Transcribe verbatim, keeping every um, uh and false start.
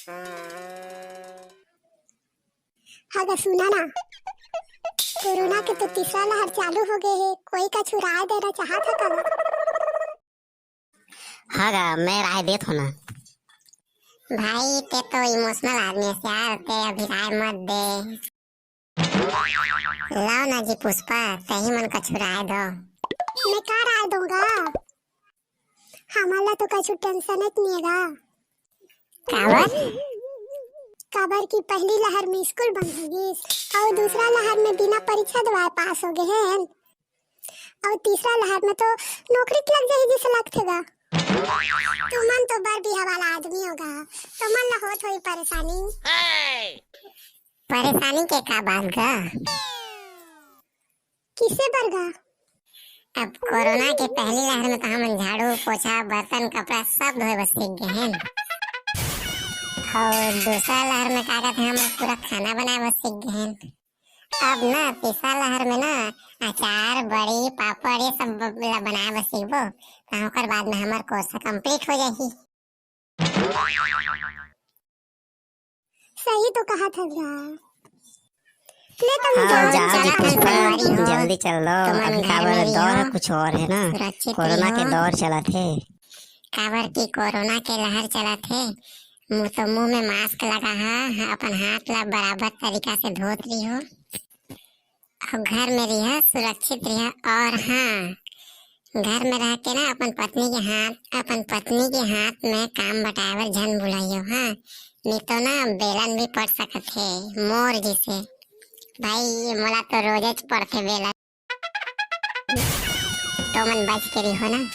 हाँ गा, सुना ना, कोरोना के तो तीसरा लहर चालू हो गए हे, कोई कछु राय देना चाहत हे का? हाँ गा, मैं राय देत हो ना। भाई, ते तो इमोशनल आदमी है यार, ते अभी राय मत दे। लाओ ना जी पुष्पा, तही मन कछु राय दो। मैं का राय दूंगा? हमन ला तो कछु टेंशन ही नहीं है गा। काबर? काबर कि पहली लहर में स्कूल बंद हो गइस, और दूसरा लहर में बिना परीक्षा देवाए पास हो गए हैं, और तीसरा लहर में तो नौकरी लग जाही जैसे लगथे गा। तुमन तो बर बिहा वाला आदमी हो गा, तुमन ला होत होई परेशानी। परेशानी के का बात गा? किसे बर गा? अब कोरोना के पहली लहर में तो हमन झाड़ू, पोछा, बर्तन, कपड़ा सब धोए बर सीख गए हैं। और दूसरा लहर में का कहते हैं, हमन पूरा खाना बनाए बर सीख गए हैं। अब ना तीसरा लहर में ना अचार, बड़ी, पापड़ ये सब ब-, ला बनाए बर सीखबो, तो ओकर बाद में हमर कोर्स कंप्लीट हो जाही। सही तो कहा था गा। ले तुम हाँ, जाओ, जाओ, जाओ, जाओ, जाओ, संगवारी हो। जल्दी चल लो। तुमन अभी घर काबर में दौर रहियो, कुछ और है ना, सुरक्षित कोरोना के रहियो। दौर चलत हे। काबर कि कोरोना के लहर चलत हे, मुंह तो मुंह में मास्क लगा हा, अपन हाथ ला बराबर तरीका से धोत रहियो। और घर में रहिया, सुरक्षित रहिया। और हाँ, घर में रह के ना अपन पत्नी के हाथ, अपन पत्नी के हाथ में काम बटाए बर झन भुलाइयो, हाँ, नहीं तो ना बेलन भी पड़ सकत हे मोर जैसे। भाई, ये मोला तो रोजेच पड़थे बेलन। तो मन बच के रहियो ना।